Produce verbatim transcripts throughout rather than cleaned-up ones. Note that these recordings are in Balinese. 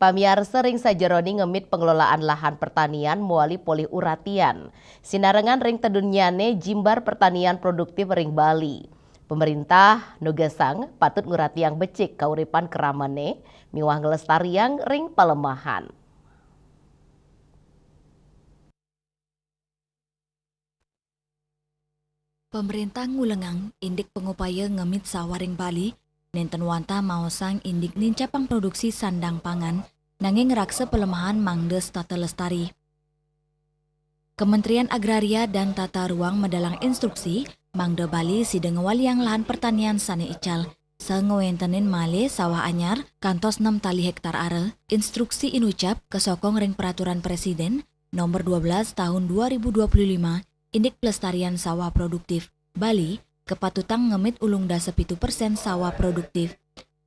Pamiarsa, ring sajeroning ngemit pengelolaan lahan pertanian mawali polih uratian. Sinarengan ring tedunnyane jimbar pertanian produktif ring Bali. Pemerintah nugesang patut nguratiang becik kauripan kramane miwah nglestariang ring palemahan. Pemerintah ngulengang indik pangupaya ngemit sawah ring Bali, nenten wantah maosang indik nincapang produksi sandang pangan, nanging ngraksa palemahan mangda setata lestari. Kementerian Agraria dan Tata Ruang medalang instruksi, mangda Bali sida ngwaliang lahan pertanian sane ical, saha ngwentenin malih sawah anyar kantos nem tali hektar ara. Instruksi inucap kasokong ring Peraturan Presiden Nomor dua belas Tahun dua ribu dua puluh lima, indik pelestarian sawah produktif. Bali kapatutang ngemit ulung dasa pitu persen sawah produktif.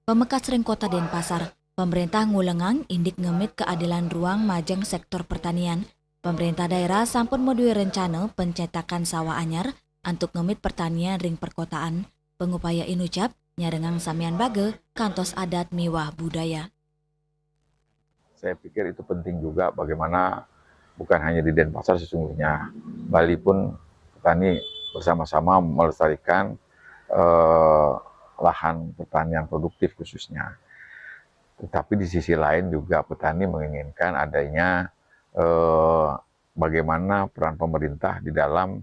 Pamekas ring Kota Denpasar, pemerintah ngulengang indik ngemit kaadilan ruang majeng sektor pertanian. Pemerintah daerah sampun madue rencana pencetakan sawah anyar antuk ngemit pertanian ring perkotaan. Pangupaya inucap nyarengang samian baga kantos adat miwah budaya. Saya pikir itu penting juga, bagaimana bukan hanya di Denpasar, sesungguhnya Bali pun petani bersama-sama melestarikan eh, lahan pertanian produktif khususnya. Tetapi di sisi lain juga petani menginginkan adanya eh, bagaimana peran pemerintah di dalam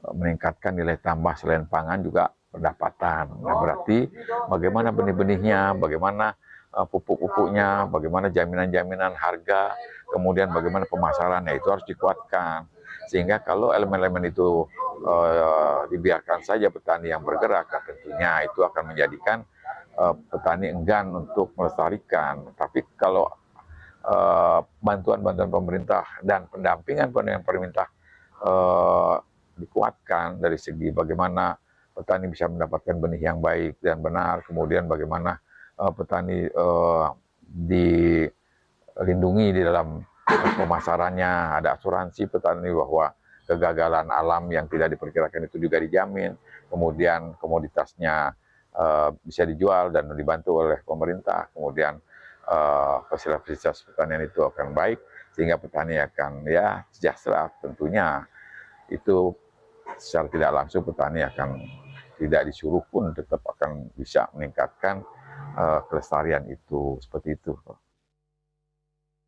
eh, meningkatkan nilai tambah selain pangan juga pendapatan. Nah, berarti bagaimana benih-benihnya, bagaimana eh, pupuk-pupuknya, bagaimana jaminan-jaminan harga, kemudian bagaimana pemasarannya, itu harus dikuatkan. Sehingga kalau elemen-elemen itu eh, dibiarkan saja petani yang bergerak, nah, tentunya itu akan menjadikan eh, petani enggan untuk melestarikan. Tapi kalau eh, bantuan-bantuan pemerintah dan pendampingan-pendampingan pemerintah eh, dikuatkan dari segi bagaimana petani bisa mendapatkan benih yang baik dan benar, kemudian bagaimana eh, petani eh, dilindungi di dalam pemasarannya, ada asuransi petani bahwa kegagalan alam yang tidak diperkirakan itu juga dijamin, kemudian komoditasnya eh, bisa dijual dan dibantu oleh pemerintah, kemudian eh, fasilitas pertanian itu akan baik, sehingga petani akan, ya, sejahtera tentunya. Itu secara tidak langsung petani akan tidak disuruh pun tetap akan bisa meningkatkan eh, kelestarian itu, seperti itu.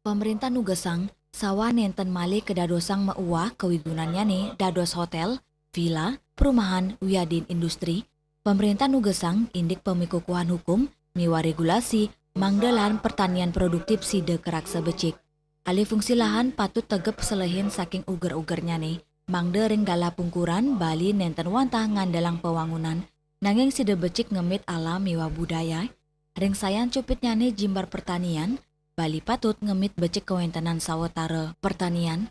Pemerintah nugesang sawah nenten malih kadadosang mauwah kawigunannyane dados hotel, vila, perumahan, wiadin industri. Pemerintah nugesang indik pamikukuhan hukum miwah regulasi mangda lahan pertanian produktif sida karaksa becik. Alih fungsi lahan patut tegep selehin saking uger-ugernyane, mangda ring galah pungkuran Bali nenten wantah ngandelang pawangunan, nanging sida becik ngemit alam miwah budaya. Ring sayan cupitnyane jimbar pertanian, Bali patut ngemit becik kawentenan sawatara pertanian.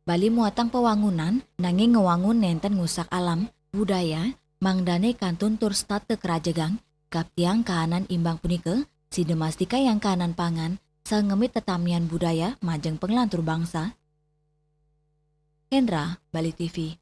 Bali muatang pawangunan, nanging ngwangun nenten ngusak alam, budaya, mangdane kantun tur setata krajegang. Kaptiang kahanan imbang punika, sida mastikayang kahanan pangan, saha ngemit tetamian budaya majeng panglantur bangsa. Hendra, Bali T V.